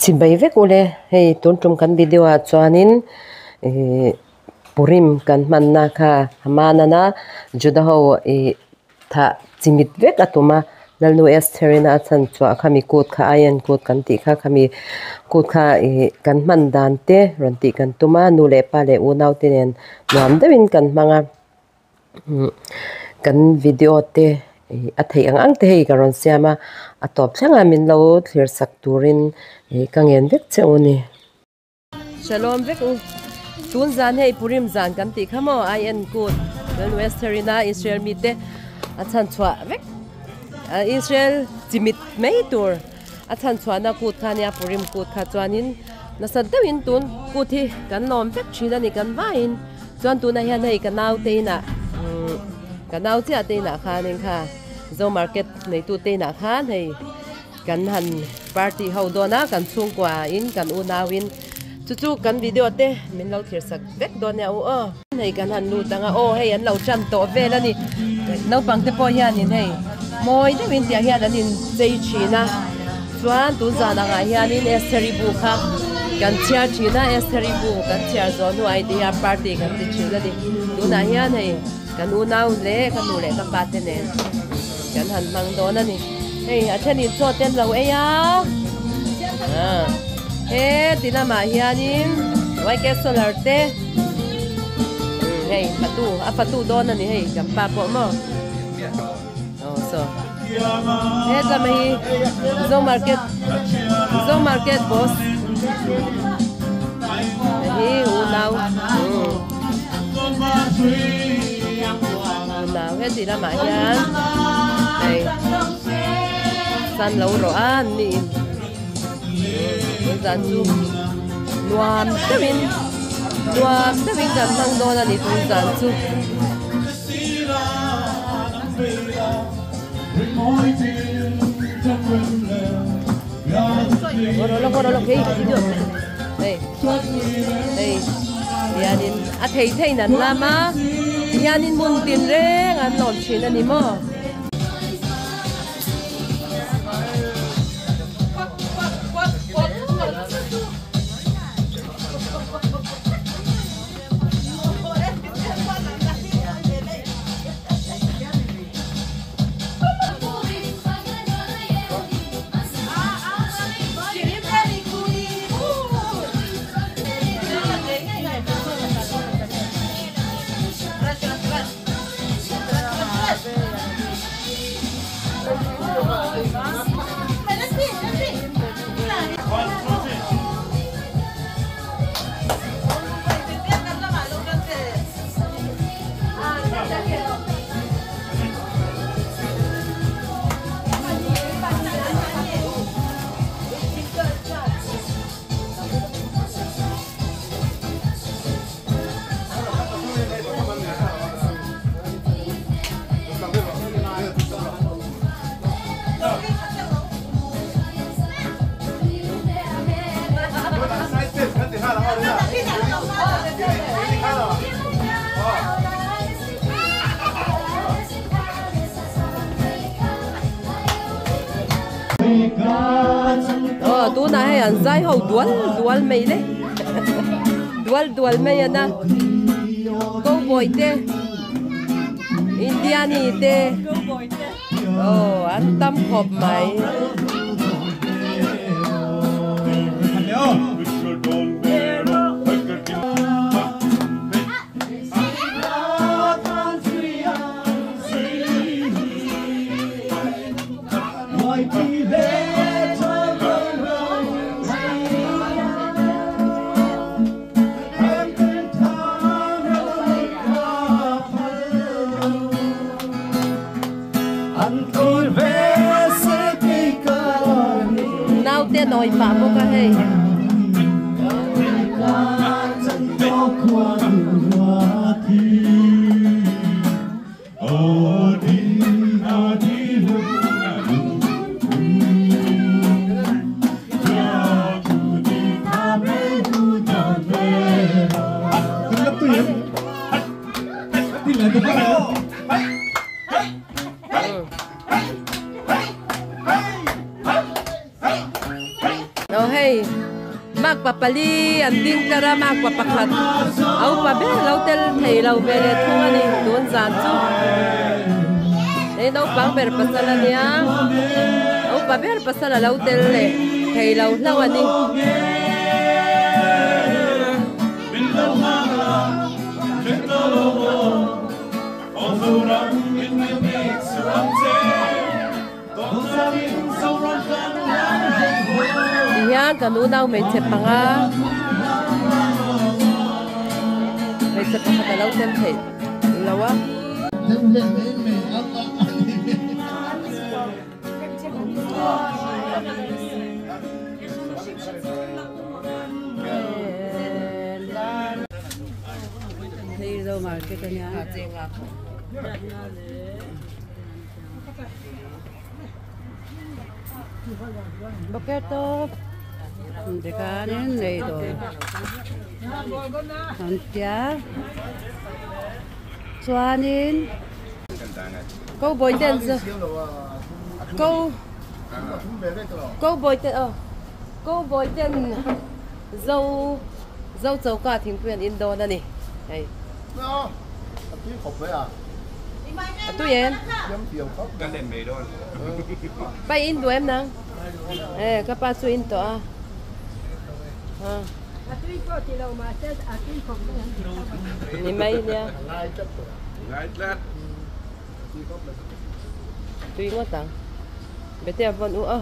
Chimbai vek ule hei tun tum kan video ah chuanin ihh Purim kan hmanna kha Hamanana Juda ho ih thah chimit vek a tum a Lalnu Esther-in a chhan chhuah khami kut kha Ayan kut kan tih kha khami kut kha ih kan hman dan te rawn tih kan tum a nu leh pa leh unau te nen nuam deuhin kan hmang a umm kan video te ih a theih ang ang te hei ka rawn siam a a tawp thleng a min lo thlir sak turin ih ka ngen vek che u ni. Shalom vek u. Tun zan hei Purim zan kan tih kha maw IN kut Lalnu Esther-ina Israel mite a chhan chhuah vek Israel chimit mai tur a chhan chhuahna kut kha ania Purim kut kha chuanin nasa deuhin tun kut hi kan lawm vek thin a ni kan vaiin chuan tunah hian hei ka nau te inah ka nau chiah te inah khanin kha Zo market neitu te inah khan hei. Kan han party ho dawn a, kan chhungkua in kan unau in chu chu kan video te min lo thlir sak vek dawn nia u aw. Hei kan han lut ang a aw hei an lo tan tawh vel a ni naupang te pawh hianin hei mawi deuhin tiang hian an in chei thin a chuan tun zan angah hianin Estheri bu kha kan chhiar thin a Estheri bu kan chhiar zawh hnuah hei ti hian party kan ti thin a ni tunah hian hei kan unau leh ka nu leh ka pa te nen. Kan han hmang dawn a ni. Hei a thenin chaw te an lo ei a. He ti lamah hianin YK Solar te hei fatu a fatu dawn a ni hei kan pa pawh maw. Oh so. He tlama hi Zo market Zo market boss. Hei hi unau. Nau heti lamah hian hei san lo rawh a an ni in tun zan chu nuam deuhin nuam deuhin kan hmang dawn a ni tun zan chu. Hei hei hianin a thei theiin an lam a tihianin hmun tin reng an lawm thin a ni maw. Aw tunah hei an zai ho dual dual mai le dual dual mai ana cowboy te Indiani te aw an tam khawp mai. Naute nawi pah bawk a hei. Aw hei makpa pali an ding tlar a makpa pakhat a upa ber lo tel thei lo ve leh thung a ni tun zan chu hei naupang ber pasal a nia a upa ber pasal a lo tel leh thei lo hlauh a ni. Tihian kan unau hmeichhe panga hmeichhe pakhat a lo tel theih lo a. Boker tawp tikhanin nei dawr an tia chuanin Cowboy ten chu cowboy ten aw cowboy ten zo zo choka thingpui an in dawn a ni hei. A tui em? Pa in duh em nang? E ka pa chu in tawh a. Ha. Ni mai nia. Tui ngawt ang. Bete a vawn u a.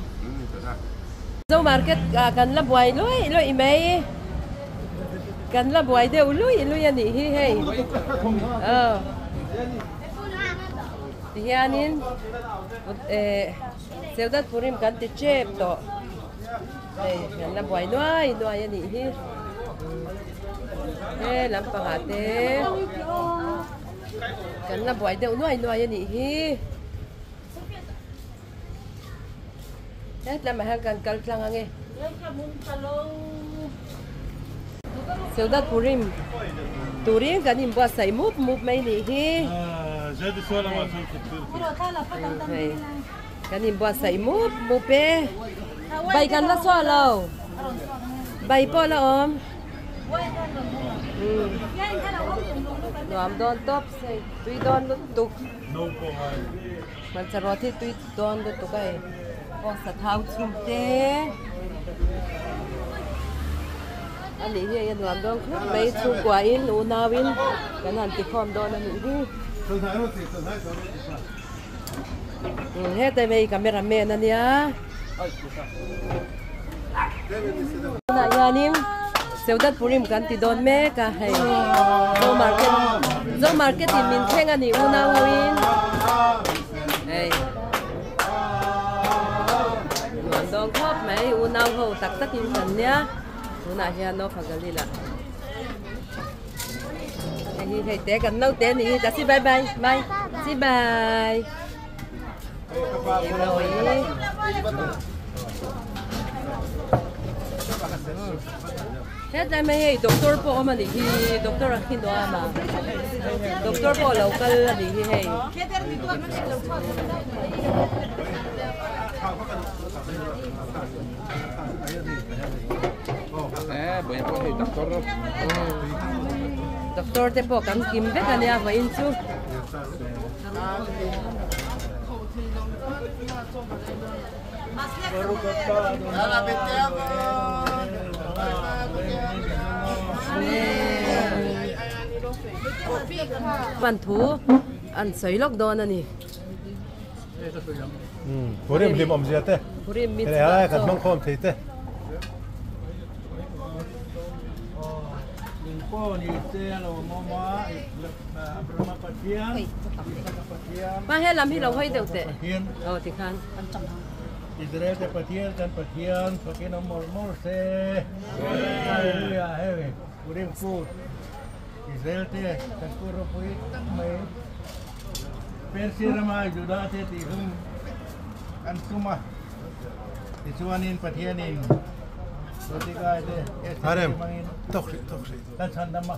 Zo market ah kan la buai luih luih mai. Kan la buai deuh luih luih a nih hi hei. Aw. Tihianin eh Seudat Purim kan ti tep tawh. Hei kan la buai nuai nuai a nih hi. He lampangah te kan la buai deuh nuai nuai a nih hi. Hetlamah hian kan kal tlang ange. Seudat Purim turin kan inbuatsaih mup mup mai nih hi. Hei kan inbuatsaih mup mup e. Bai kan la chhuah lo. Bai pawh la awm. Nuam dawn tawp sei tui dawn lutuk. Hmarcha rawt hi tui dawn lutuk a hei pawh sathau chhum te a nih hi hei a nuam dawn khawp mai chhungkua in unau in kan han ti khawm dawn a nih hi heta hei camera man a nia tunah hianin Seudat Purim kan ti dawn mek a hei Zo market Zo market in min thleng a nih unau ho in hei nuam dawn khawp mai unau ho tak tak in kan nia tunah hian North Galila hei hi hei te kan naute a nih hi ta si bye bye bye si bye. Hetlai mai hei doctor pawh awm a nih hi doctor ang khi nuam a doctor pawh a lo kal a nih hi hei. Doctor te pawh kan kim vek a nia vawiin chu. Hman thu an sawi lawk dawn a ni. Purim hlim awmzia te. Purim mitzvah kan hmang khawm thei te. Pa he lam hi lo hawi deuh teh. Aw tikhan. Israel te Pathian kan Pathian fakin awm mawlh mawlh se. Hallelujah hei Purim kut Israel te kan kut ropui tak mai Persia rama Juda te tih hung an tum a tichuanin Pathianin Mordecai te Esther te hmangin kan chhandam a.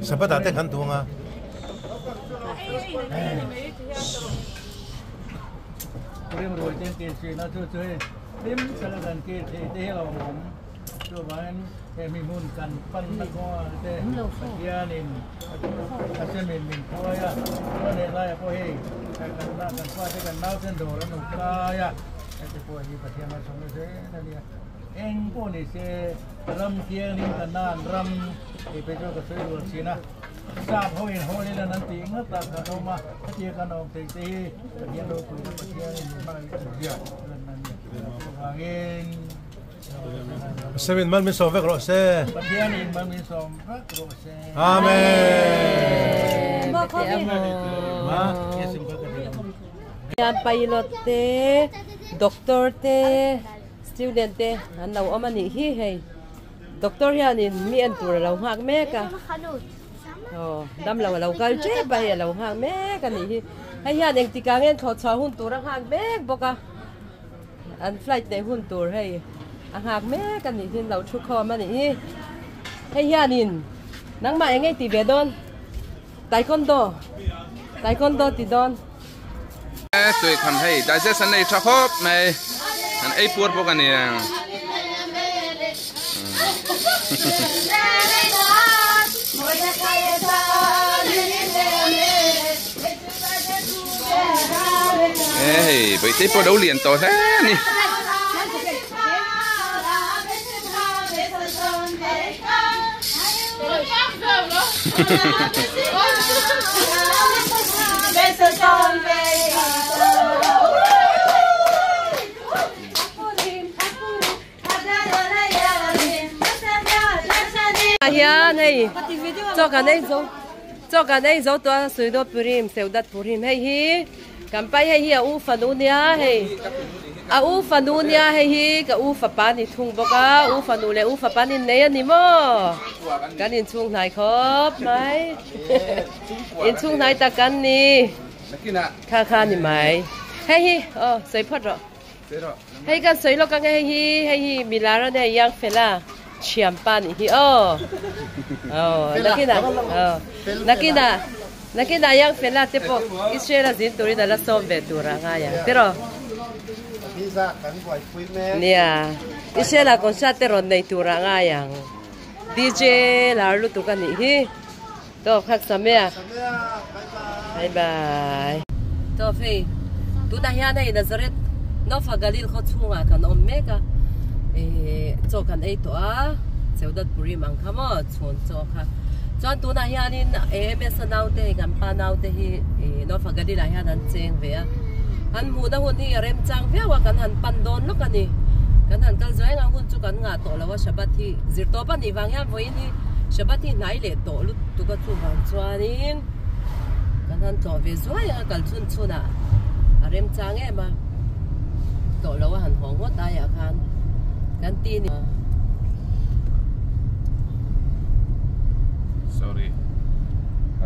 Sabbath ah te kan tuang a. Purim ruai te an kil thin a, chu chu hei hlim taka kan kil thei te hi a lawmawm. Chuvangin he mi hmun kan panna kawngah te Pathianin a semin min phuai a, chuan he laiah pawh hei kan kan fate kan nauten dawr an awm kai a, heti pawh hi Pathian malsawmna zel a nia. Eng pawh ni se ram thianghlim kan nan ram tih phei chu ka sawi rual thin a, sap hoin Holy Land an tih ngat ah kan awm a, hetia kan awm theih te hi Pathian ropuina Pathianin min hmangaih zia lanna a nia. Chuvangin. Semin mal min sawm vek rawh se. Pathianin mal min sawm vek rawh se. Amen. Hian pilot te, doctor te, student te an lo awm a nih hi hei. Doctor hianin mi en tur a lo nghak mek a. Aw damlo a lo kal tep a hei a lo nghak mek a nih hi. Hei hian engtikah nge thlawh chhuah hun tur a nghak mek bawk a. An flight neih hun tur hei a nghak mek a nih hi lo thu khawm a nih hi. Hei hianin nangmah eng ngei tih ve dawn? Taekwondo Taekwondo ti dawn. Tui kham hei digest an nei tha khawp mai an ei puar bawk a nia. Hei bawihte pawh lo lian tawh hle a ni. Hian hei chaw kan ei zo chaw kan ei zo tawh a suido purim seudat purim hei hi kan pai hei hi a u fanu nia hei a u fanu nia hei hi ka u fapa ni thung bawk a u fanu leh u fapa an innei a ni maw kan inchhung hnai khawp mai inchhung hnai tak kan ni kha kha ni mai hei hi aw sawi phawt rawh. Hei kan sawi lawk ang e hei hi hei hi milar a nia Young fella thiampa nih hi aw aw nakinah aw nakinah nakinah Young fella te pawh Israel a zin turin a la sawm ve tur a ngai ang tiraw nia Israel ah concert te rawn nei tur a ngai ang DJ lar lutuk a nih hi. Tawp khat Samia. Bye bye. Tawp hei tunah hian hei Nazareth Nofa Galil khaw chhungah kan awm mek a eh chaw kan ei tawh a Seudat Purim ang kha maw chhun chaw kha chuan tunah hianin AMS a naute hei kan pa naute hi eh Nofa Galil ah hian an cheng ve a han hmuhna hun hi a remchang viau a kan han pan dawn lawk a ni kan han kal zuai ang hun chu kan ngah tawh lo a Shabbat hi zirtawp a nih vang hian vawiin hi Shabbat hi hnai leh tawh lutuk a chuvang chuanin kan han tlawh ve zuai ang a kal chhun chhunah a remchang em a tlawh lo a han haw ngawt aiah khan kan ti ni. Sorry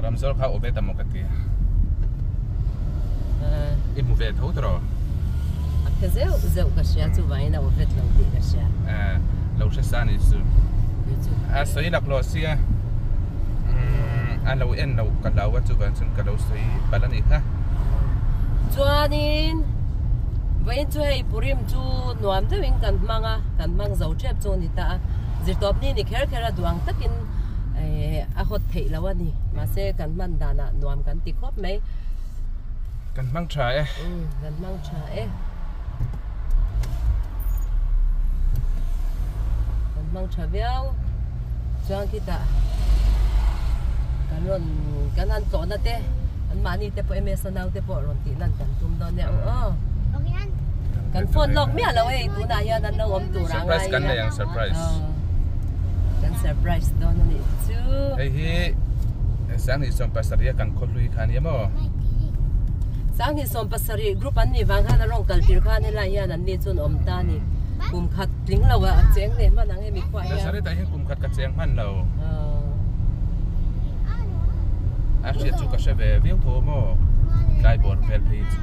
Ramzawr kha awm e ta maw ka ti i hmu ve tho tawh A phe zeuh zeuh ka hria chuvangin a awvet lo tih ka hria. Lo hre sa ni chu. A sawi lak lo sia a lo en lo ka hlau a chuvang chuan ka lo sawi palh a nih kha. Chuanin vawiin chu hei Purim chu nuam deuhin kan hmang a, kan hmang zo tep chu a ni ta a. Zirtawp ni ni kher kher a duang takin a hawt theih lo a ni. Mahse kan hman danah nuam kan ti khawp mai. Kan hmang tha e. Kan hmang tha e. Kan hmang tha viau. Chuan khitah kan rawn kan han tlawhna te an mahni te pawh MS a naute pawh rawn tih lan kan tum dawn nia u aw. Kan phone lawk miah lo hei tunah hian an lo awm tur a ngai Surprise kan nei ang surprise. Kan surprise dawn a nih chu. Hei hi Sanghnih sawm pasarih a kan khaw hlui kha ania maw? Sanghnih sawm pasarih group an nih vang khan a rawn kal tir khan helai hian an ni chuan awm ta a ni. Kum khat tling lo a cheng leh hman ang hemi khuaah hian. Nazareth ah hian kum khat ka cheng hman lo. A hriat chu ka hre ve viau tho maw? Tlai bawr vel phei chu.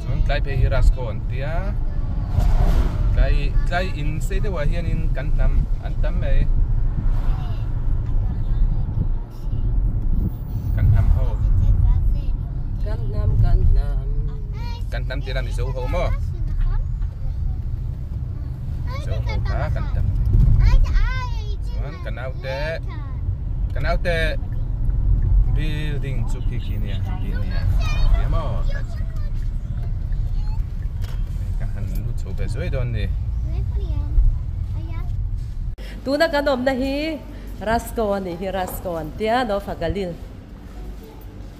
Chuan tlai phei hi Rasko an tia tlai tlai in sei deuhah hianin kan hnam an tam mai. Kan tam tila Mizo ho maw? Mizo ho kha kan tam. Chuan ka naute ka naute building chu khi khi nia ti nia. Ti maw? Ka han lut chho ve zuai dawn ni. Tuna kan awmna hi Rasko a nih hi Rasko an tia Nofa Galil.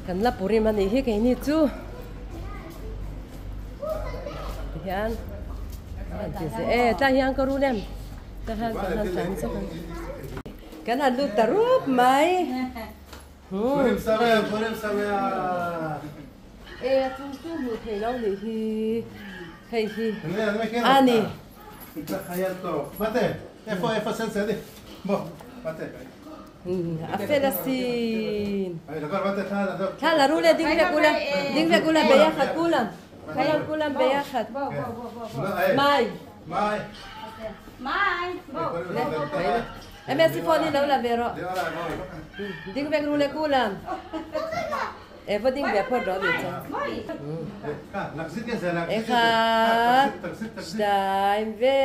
Kan la purim a nih hi keini chu tihian an ti zel e tlai hian ka rul em tlai hian kan han tlan chawk ang kan han lut ta rup mai Purim Sameach Purim Sameach e a chung chu hmuh theih lo nih hi hei hi a ni. A fel asin. Thla la ru le ding vek ula, ding vek ula bei a khat kulam, kulam kulam bei a khat. Mai. Le, MSc phone hi lo la ve rawh. Ding vek ru le kulam. E va ding ve phawt rawh nih chuan. Ekhat, shtaim ve.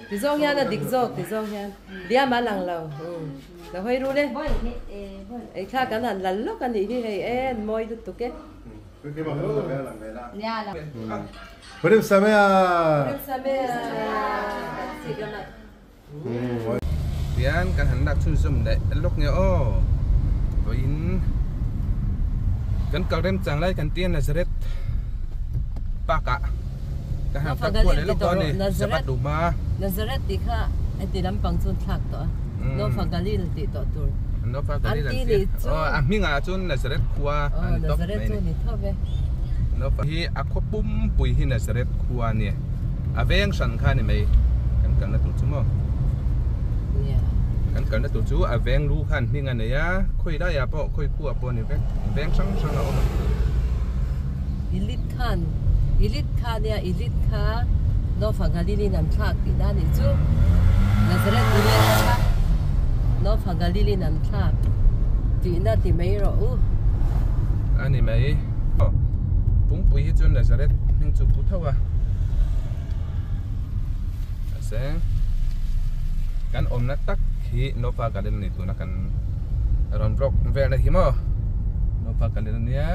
Ti zawng hian a dik zawk ti zawng hian diam a lang lo. Lo hawi ru le. Ei thla kan han lal lawk a nih hi hei en mawi lutuk e. Purim Sameach. Purim Sameach. Kan sik lamah. Tian kan han lak chhunzawm leh lawk nge aw vawiin kan kal rem chang lai kan tia Nazareth park ah ka han kal kual leh lawk dawn a ni Sabbath duh hma. Nazareth tih kha heti lampang chu an thlak tawh a Nofa Galil tih tawh tur Nofa Galil an ti aw a hmingah chuan Nazareth khua a ni tawp mai a ni Nofa hi a khaw pumpui hi Nazareth khua a ni. A veng hran kha a ni mai kan kalna tur chu maw kan kalna tur chu a veng lu khan hming a nei a khawi laiah pawh khawi khuah pawh a ni vek veng hrang hrang a awm a. Ilit khan Ilit kha nia Ilit kha Nofa Galilin an thlak tihna a nih chu Nazareth Ilit kha Nofa Galilin an thlak tihna ti mai rawh u. A ni mai. Pungpui hi chu Nazareth hming chu pu tho a. Mahse kan awmna tak hi Nopa Garden a ni tuna kan rawn vlog velna hi maw. Nopa Garden a nia.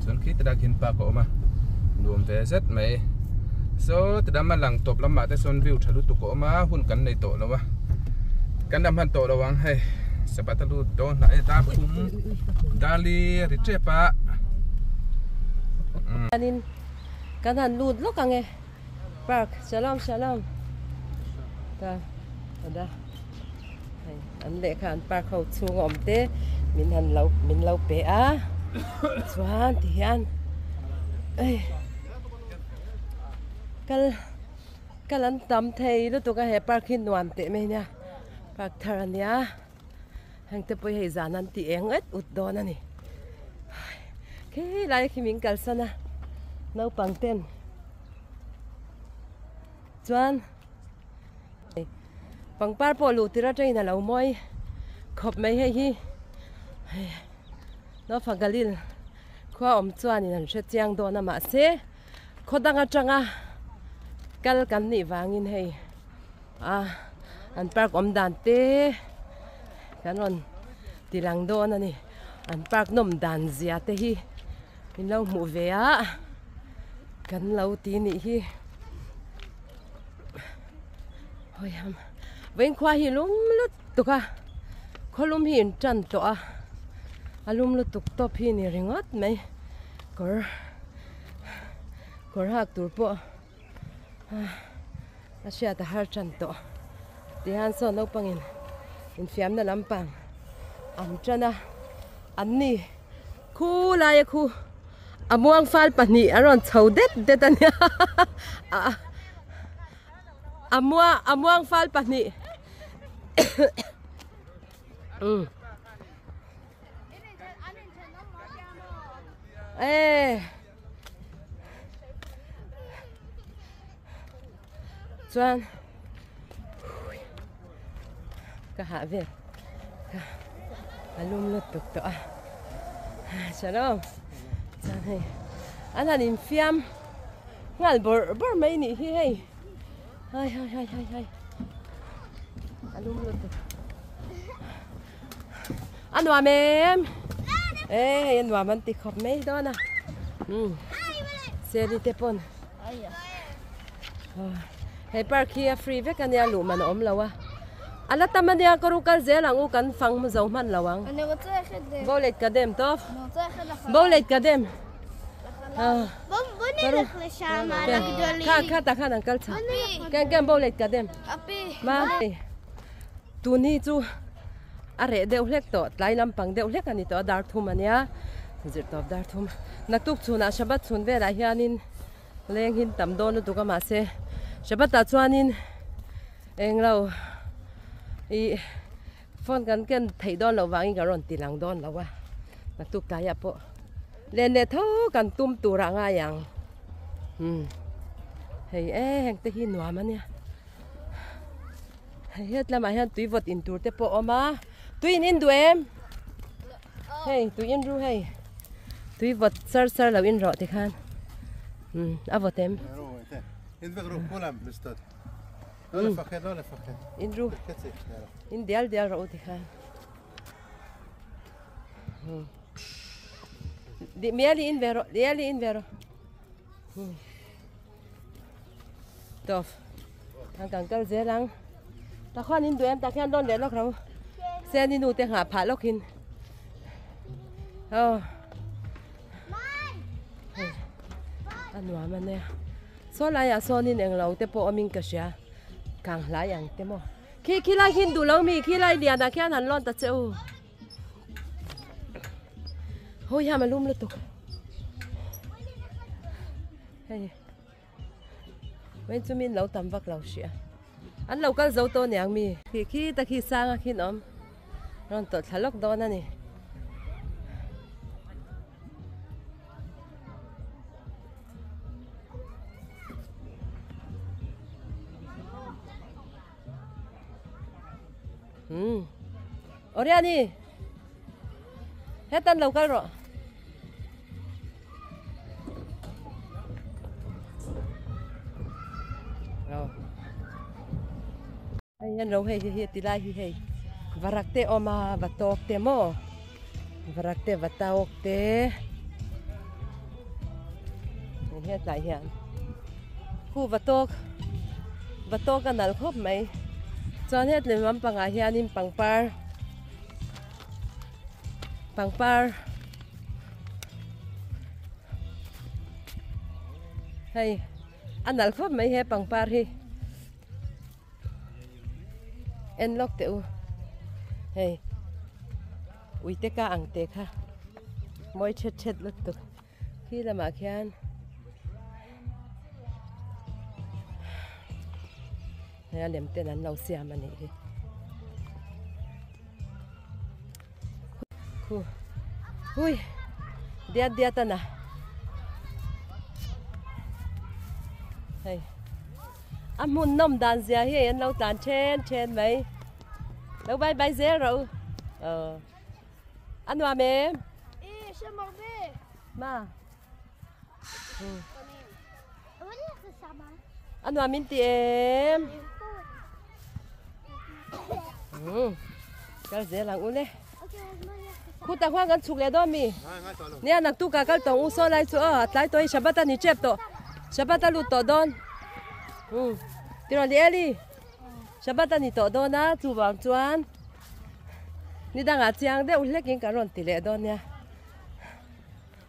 Chuan khi tilai khian park a awm a. Nuam ve zet mai. So tidam a lang tawp lamah te sawn view tha lutuk a awm a hun kan nei tawh lo a. Kan la hman tawh lo ang hei. Sabata lut dawn hnah e dar phum Dali ri tep a. Chuanin kan han lut lawk ang e park shalom shalom ta ada hei an lehkha an park ho chhung a awm te min han lo min lo pe a chuan ti hian ei kal kal an tam thei lutuk a he park hi nuam teh mai nia park thar a nia. Heng te pawh hi hei zan an ti eng et ut dawn a ni. Khi lai khi min kalsan a naupang ten chuan pangpar pawh luh tir atangin a lo mawi khawp mai hei hi Nofa Galil khua awm chuanin an hre chiang dawn a mahse khaw dang atanga kal kan nih vangin hei. A an park awm dan te kan rawn ti lang dawn a ni an park nawm dan zia te hi min lo hmuh ve a kan lo ti nih hi hawi ham vawiin khua hi lum lutuk a khaw lum hi in tan tawh a a lum lutuk tawp hi ni ringawt mai kawr kawr hak tur pawh. A hriat a har tan tawh tihian saw naupangin infiamna lampang an tan a an ni khu laia khu a muang fal pahnih a rawn chho det det a nia a muang a muang fal pahnih umm e. Chuan ka hah vel. A lum lutuk tawh a. Shalom. Chuan hei an han infiam nghal bawrh bawrh mai nih hi hei. Hai hai hai hai hai. A lum lutuk. A nuam em? E hei a nuam an ti khawp mai dawn a. Um. Seri te pawn. Hei park hi a free vek ania luh man a awm lo a. A la tam ania ka ru kal zel ang u kan fang hmu zo hman lo ang. Bo let ka dem tawp. Bo let ka dem. Kha kha ta khan an kal chha. Ken ken bo let ka dem. Ma tun hi chu a reh deuh hlek tawh tlai lampang deuh hlek a ni tawh a dar thum ania zir tawp dar thum. Naktuk chhunah Shabbat chhun velah hianin Leng hin tam dawn lutuk a mahse Shabbat ah chuanin englo ih phone kan ken theih dawn loh vangin kan rawn ti lang dawn lo a naktuk tlaiah pawh len leh tho kan tum tur ah ngai ang umm hei e heng te hi nuam a nia hei het lamah hian tui vawt in tur te pawh a awm a tui in in duh em Hei tui in ru hei tui vawt sar sar lo in rawh tikhan um a vawt em in ru in dial dial rawh u tikhan um miali in ve rawh miali in ve rawh um tawp an kan kal zel ang tak khuan in duh em tak hian dawn leh lawk ro seni nu te nghah phah lawk in aw a nuam a nia saw laiah sawnin englo te pawh awmin ka hria kang hlai ang te maw khi khi lai khi in duh lo mi khi lai lianah khian han lawn ta che u. Hawi hian a lum lutuk hei vawiin chu min lo tam vak lo hrih a an lo kal zo tawh aniang mi khi khi ta khi sang a khin awm rawn tawlh thla lawk dawn a ni. Umm Oriani hetan lo kal rawh. Hei an ro hei hi hi ti lai hi hei varak te awm a va tawk te maw varak te va tawk te hei hetlai hian khu va tawk va tawk a nalh khawp mai chuan hetlai lampangah hianin pangpar pangpar hei a nalh khawp mai he pangpar hi. En lawk teh u hei uite ka ang teh kha mawi thet thet lutuk khi lamah khian hei a lem ten an lo siam a nih hi khu hui diat diat a na hei. A hmun nawm dan zia hi an lo tlan then then mai. Lo bye bye zel rawh u. Aw. A nuam em? E shem arbe. Ma. A nuam in ti em? Kal zel ang u le. Khutah khuan kan chhuk leh dawn mi? Nia naktuk ah kal tawng u saw lai chu aw a tlai tawh hi Shabbat a ni tep tawh. Shabbat a lut tawh dawn. Um tiraw ni Eli? Shabbat a ni tawh dawn a chuvang chuan ni dangah chiang deuh hlek in kan rawn ti leh dawn nia.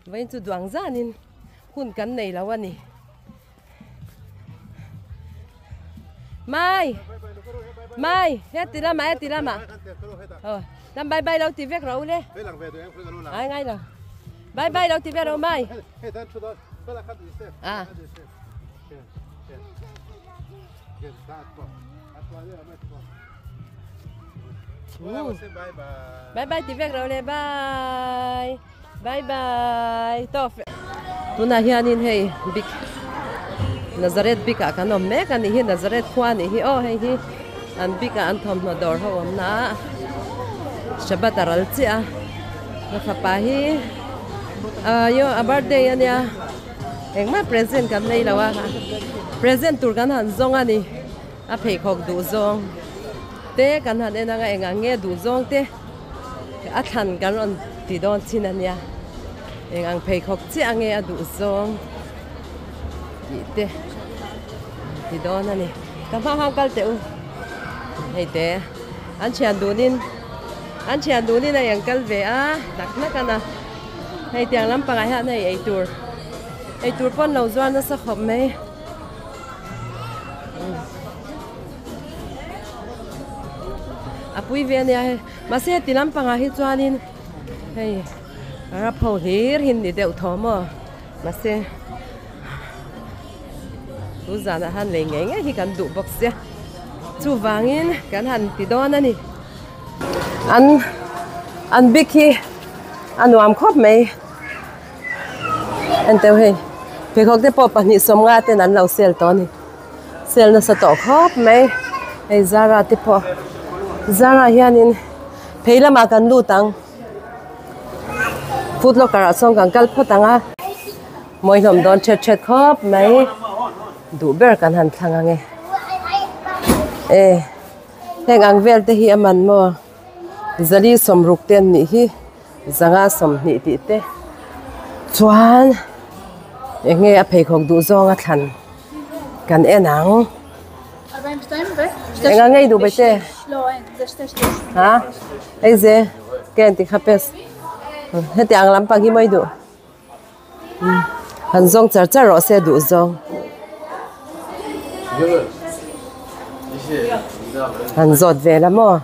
Vawiin chu duang zanin hun kan nei lo a ni. Mai Mai heti lamah heti lamah aw lam bye bye lo ti vek rawh u le ai ngai lo bye bye lo ti vek rawh mai a bye bye ti vek rawh le bye Bye bye tawp tunah hianin hei bik Nazareth bik ah kan awm mek a nih hi Nazareth khua a nih hi aw hei hi an bik ah an thawmhnaw dawr ho awm na a. Shabbat a ral chiah a ka fapa hi ah yo a birthday a nia engmah present kan nei lo a present tur kan han zawng a ni a pheikhawk duh zawng te kan han en anga engah nge duh zawng te a thlan kan rawn ti dawn chin a nia eng ang pheikhawk chiah nge a duh zawng tih te ti dawn a ni ka hma hang kal teh u hei te an thian dunin an thian dunin a eng kal ve a hnak hnak a na hei tiang lampangah hian hei eitur eitur pawn lo zuar nasa khawp mai. A pui ve ania hei mahse heti lampangah hi chuanin hei rap ho hlir hi ni deuh tho maw mahse tu zanah han lei ngei ngei hi kan duh bawk sia chuvangin kan han ti dawn a ni an an bik hi a nuam khawp mai. Enteu hei pheikhawk te pawh pahnih sawmnga ten an lo sel tawh a ni sel nasa tawh khawp mai hei zara te pawh zara hianin phei lamah kan lut ang foot locker ah sawn kan kal phawt ang a mawi hlawm dawn thet thet khawp mai duh ber kan han thlang ang e e heng ang vel te hi a man maw zali sawmruk te an nih hi. Zanga sawmhnih tih te chuan eng nge a pheikhawk duh zawng a thlan kan en ang eng ang nge i duh bai te ha hei ze ken ti kha pes heti ang lampang hi maw i duh han zawng char char rawh se duh zawng han zawt ve la maw.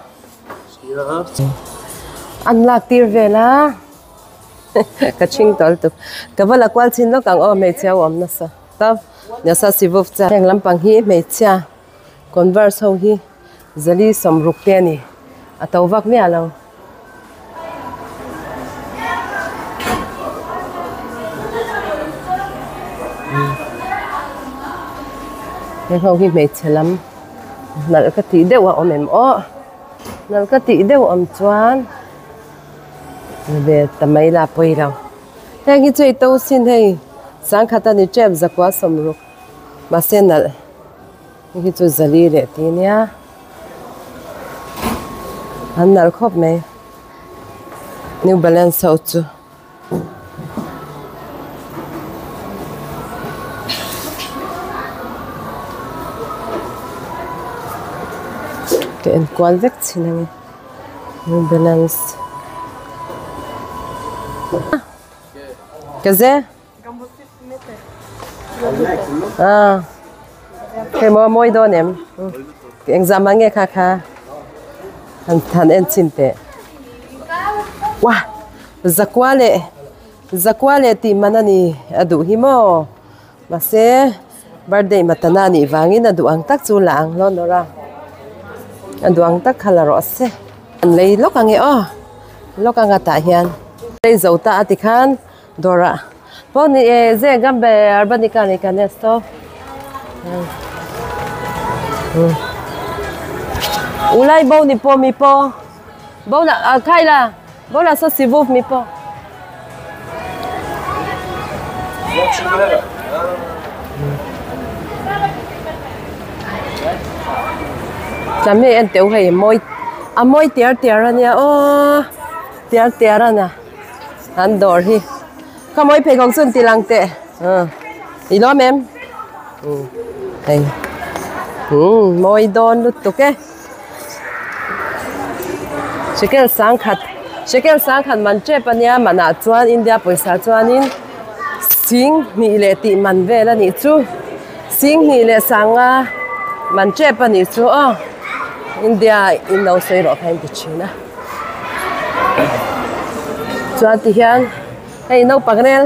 An lak tir vel a ka chhing tawl tuk ka va la kual chin lawk ang aw hmeichhia awm nasa ta nasa sivup cha heng lampang hi hmeichhia converse ho hi zali sawmruk te a ni a to vak miah lo. Heng ho hi hmeichhe lam nalh ka tih deuh a awm em aw nalh ka tih deuh awm chuan ve ta mai la pawi lo heng hi chu ei to sin hei sangkhat a ni tep zakua sawmruk mahse nalh. Hei hi chu zali leh ti nia an nalh khawp mai new balance ho chu. Ka en kual vek thin a ni new balance ka ze. Ah hei maw mawi dawn em engzah mah nge kha kha han han en chhin teh wah zakua leh zakua leh tih man a ni a duh hi maw mahse birthday matana a nih vangin a duh ang tak chu la ang hlawn awrh a a duh ang tak kha la rawh se an lei lawk ang e aw lawk anga tah hian lei zo ta a tikhan. Dawrah pawh ni e ze gambe arbanica ni kan es to ulai bo ni po mi po bo la a khai la bo la so sivuv mi po Tlame en teuh hei mawi a mawi tiar tiar ania aw tiar tiar a na. An dawr hi kha mawi pheikhawk chu an ti lang teh i lawm em hei mawi dawn lutuk e shekel sangkhat shekel sangkhat man tep ania manah chuan India pawisa chuanin sing hnih leh tih man vel a nih chu sing hnih leh sanga man tep a nih chu aw India in lo sawi rawh kha in ti thin a. Chuan ti hian hei naupang rel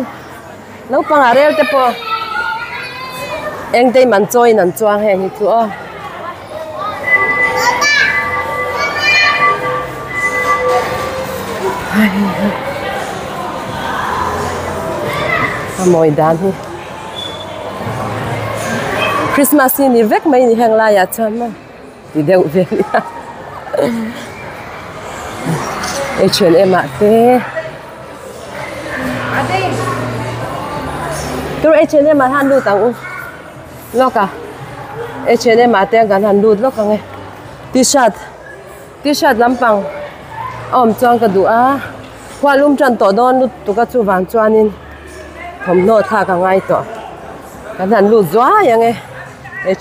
naupang ah rel te pawh eng te man chawi in an chuang heng hi chu aw. A mawi dan hi Christmas hi ni vek mai ni heng laiah chuan maw. Ti deuh ve nia. H and M ah te tur H and M ah hian lut ang u lawk a H and M ah te kan han lut lawk ang e t-shirt t-shirt lampang a awm chuan ka duh a khual lum tan tawh dawn lutuk a chuvang chuanin thawmhnaw thlak a ngai tawh kan han lut zuai ang e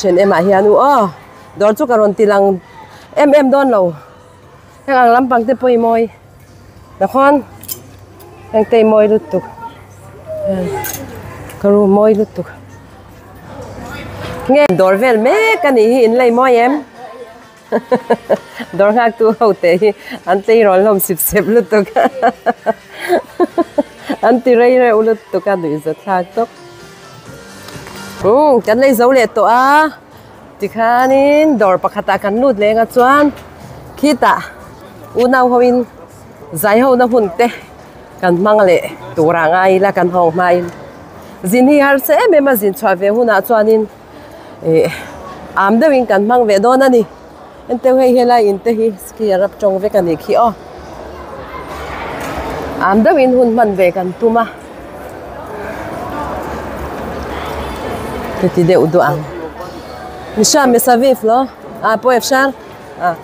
H and M ah hian u aw dawr chu ka rawn ti lang em em dawn lo. Heng ang lampang te pawh hi mawi takhawn heng te hi mawi lutuk ka room mawi lutuk nge dawr vel mek a nih hi in lei mawi em dawr nghak tu ho te hi an tleirawl hlawm sip sep lutuk an ti rei reuh lutuk a nuihza thlak tawp umm kan lei zo leh tawh a. Tikhanin dawr pakhatah kan lut leng a chuan khitah unau hoin zai hona hun te kan hmang leh tur ah ngai ila kan hawng hmain zin hi harsa em em a zin chhuah ve hunah chuanin ih am deuhin kan hmang ve dawn a ni enteu hei helai in te hi ski a rap tawng vek a nih khi aw am deuhin hun hman ve kan tum a. Heti deuh duh ang. Misha Misaviv lo ah pawh efshar ah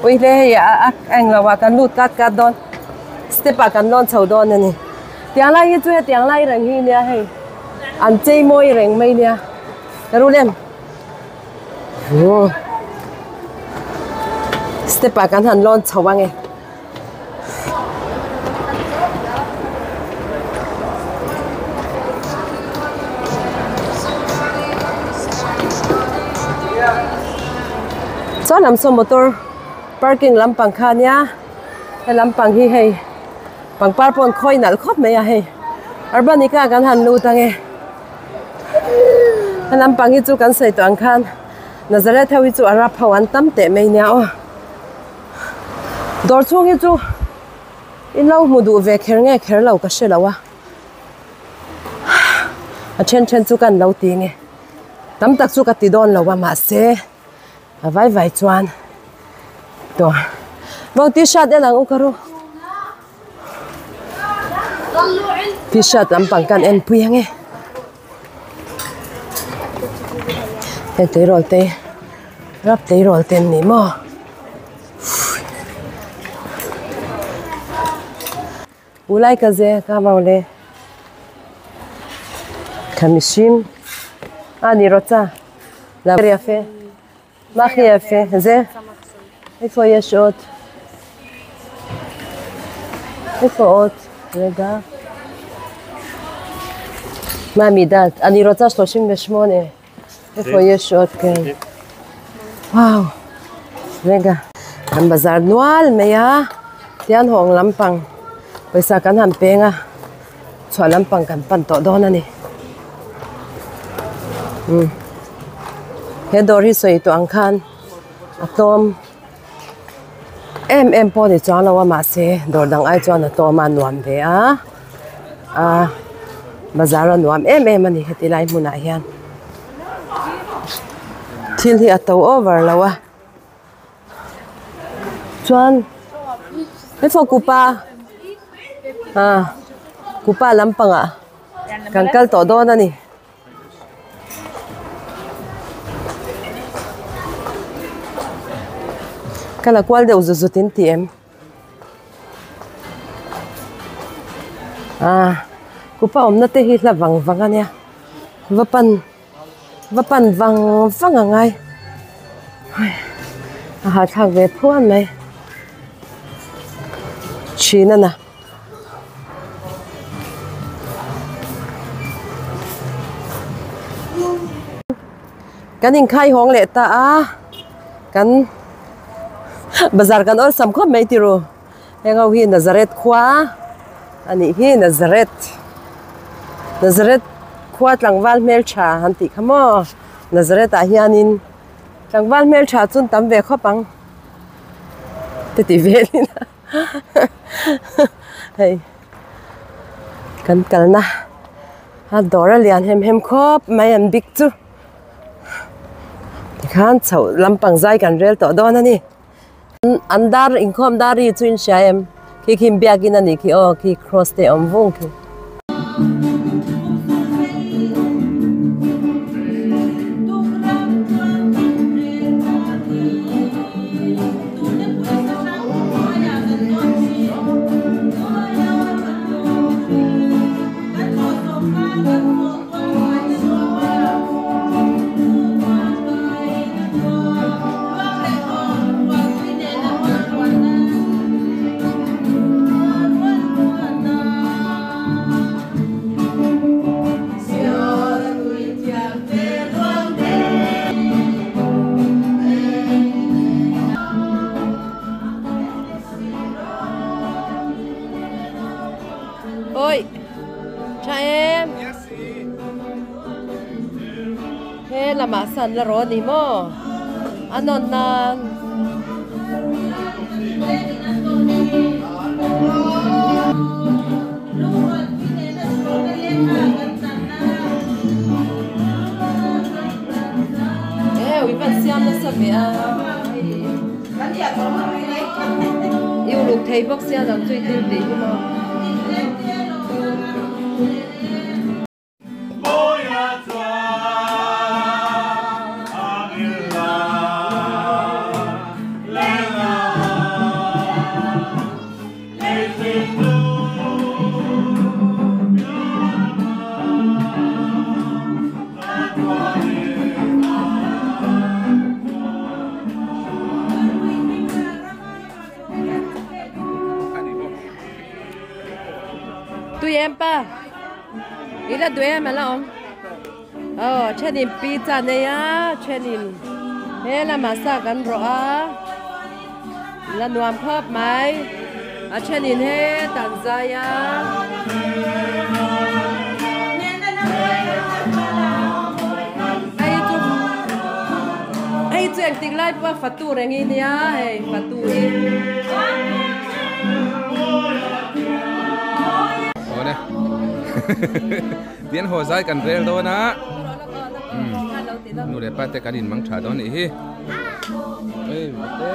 pui hle hei a a englo ah kan lut kat kat dawn step ah kan lawn chho dawn a ni. Tiang lai hi chu hetiang lai reng hi nia hei an chei mawi reng mai nia ka rul em step ah kan han lawn chho ang e. Chuan lam saw motor parking lampang kha ania he lampang hi hei pangpar pawh an khawi nalh khawp mai a hei urbanica kan han lut ang e he lampang hi chu kan sawi tawh ang khan Nazareth ho hi chu Arab ho an tam teh mai nia aw. Dawr chhung hi chu in lo hmu duh ve kher nge kher lo ka hre lo a a then then chu kan lo ti nge tam tak chu ka ti dawn lo a mahse a vai vai chuan tawh bawng t-shirt en ang u ka ru t-shirt lampang kan en pui ang e heng tleirawl te rap tleirawl te an ni maw ulai ka ze ka mau le khamishim ani rocha la יפה מה הכי יפה? זה? איפה יש עוד? איפה עוד? רגע. מה מידת? אני רוצה 38. איפה יש עוד? כן. וואו. רגע. Kan bazar nual mai a tian hawng lampang pawisa kan han peng a chhuah lampang kan pan tawh dawn a ni. Umm he dawr hi sawi tawh ang khan a tlawm em em pawh a ni chuang lo a mahse dawr dang ai chuan a tlawm a nuam ve a ah bazar a nuam em em a ni heti lai hmunah hian thil hi a to over lo a chuan hei kupa ah kupa lampangah kan kal tawh dawn a ni. Ka la kual deuh zut zut in ti em ah kupa awmna te hi hla vang vang a nia va pan va pan vang vang a ngai a hahthlak ve phuan mai thin a na. Kan inkhai hawng leh ta a kan bazar kan awlsam khawp mai tiro heng ho hi Nazareth khua a nih hi Nazareth Nazareth khua tlangval hmeltha han tih kha maw Nazareth ah hianin tlangval hmeltha chu an tam ve khawp ang te ti velin a. Hei kan kalna a dawr a lian hem hem khawp mai an bik chu tikhan chhoh lampang zai kan rel tawh dawn a ni. An dar inkhawm dar ri chu in hria em? Khi khi biakin a nih khi aw khi cross te awm vung khi. Oi tha em he lamah san la rawh a ni maw a nawn nan. E ui van siam nasa ve a i uluk thei bawk sia dang chu i thil tih hi maw. Tui em pa i la duai em ala awm aw thenin pizza nei a thenin he lamah sa kan rawh a la nuam khawp mai a thenin hetah an zai a. Hei chu engtik lai pawh a fatu reng hi nia hei fatu hi. Awle tian haw zai kan rel dawn a nu leh pa te kan in mang tha dawn nih hi ei te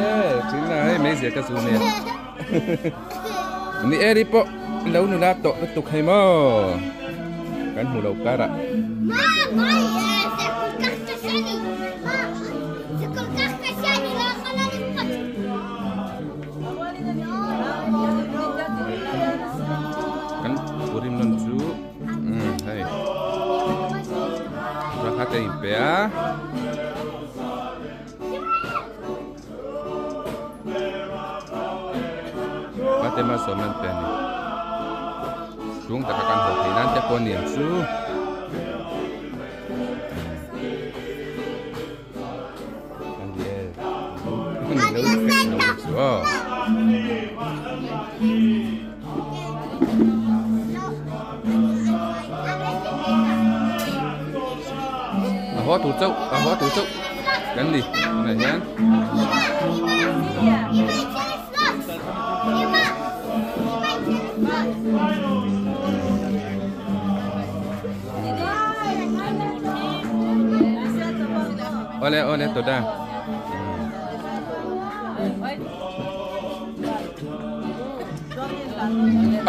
chin a hei meizial ka zu nen ni eri pawh lo nula tawh lutuk hei maw kan hmu lo karah. Kan purim nawn chu umm hei rakha te in pe a. Fatima sawm an pe a ni. Tlung taka kan haw theih nan te pawh a ni ang chu. A haw tur chauh a haw tur chauh kan ni tunah hian. Ole ole toda.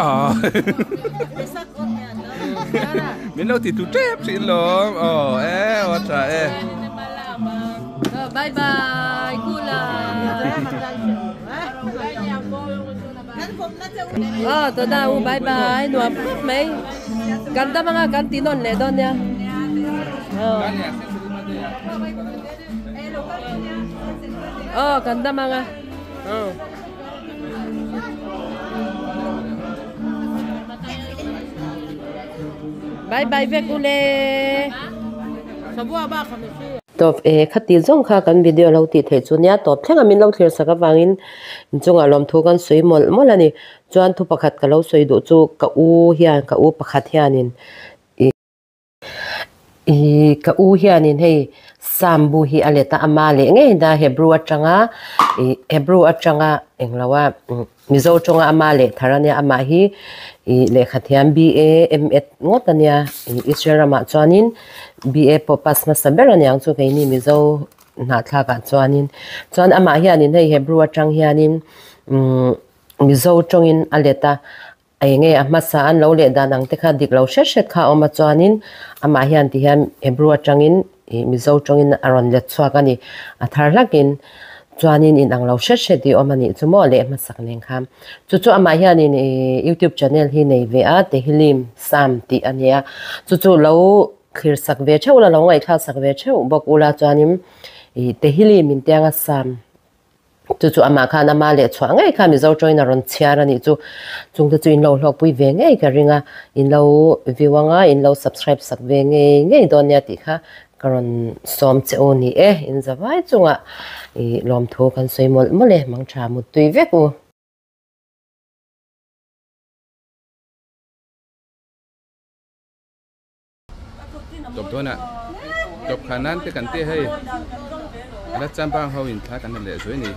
Ah. Min lo ti tu tep thin lawm. Oh e aw tha e. Bye bye kula. Aw toda u bye bye nuam khawp mai. Kan dam anga kan ti nawn leh dawn nia. Aw kan dam anga. Bye bye vek ule. Tawp e khati zawng kha kan video lo tih theih chu nia tawp thleng a min lo thlir sak avangin inchungah lawmthu kan sawi mawlh mawlh a ni. Chuan thu pakhat ka lo sawi duh chu ka u hian ka u pakhat hianin ih ih ka u hianin hei Sam bu hi a let a ama leh ngei na Hebrew atanga ih Hebrew atanga englo a Mizo tawnga ama leh thar ania amah hi ih lehkha thiam BA M.Ed ngawt ania ih Israel ramah chuanin BA pawh pass hmasa ber aniang chu keini Mizo. Hnahthlak ah chuanin chuan amah hianin hei Hebrew atang hianin umm Mizo tawngin a let a eng nge a hmasa an lo leh dan ang te kha dik lo hret hret kha a awm a chuanin amah hian ti hian Hebrew atangin ih Mizo tawngin a rawn let chhuak a ni a thar hlakin chuanin inang lo hret hret i awm a nih chu maw leh hmasak nen khan chu chu amah hianin ih youtube channel hi nei ve a Tehillim Psalm tih a nia chu chu lo Thlir sak ve theuh la, lo ngaihthlak sak ve theuh bawk ula chuanin ih Tehillim in tianga Psalm chu chu amah khan ama leh chhuah ngei kha Mizo tawngin a rawn chhiar a nih chu. Chungte chu in lo hlawkpui ve ngei ka ring a, in lo view anga in lo subscribe sak ve ngei ngei dawn nia tih kha ka rawn sawm che u ni e. In za vai chungah ih lawmthu kan sawi mawlh mawlh e, mangtha muttui vek u. Tawp dawnah tawp khan nan te kan ti hei ala chambang ho in thla kan la leh zuai ni.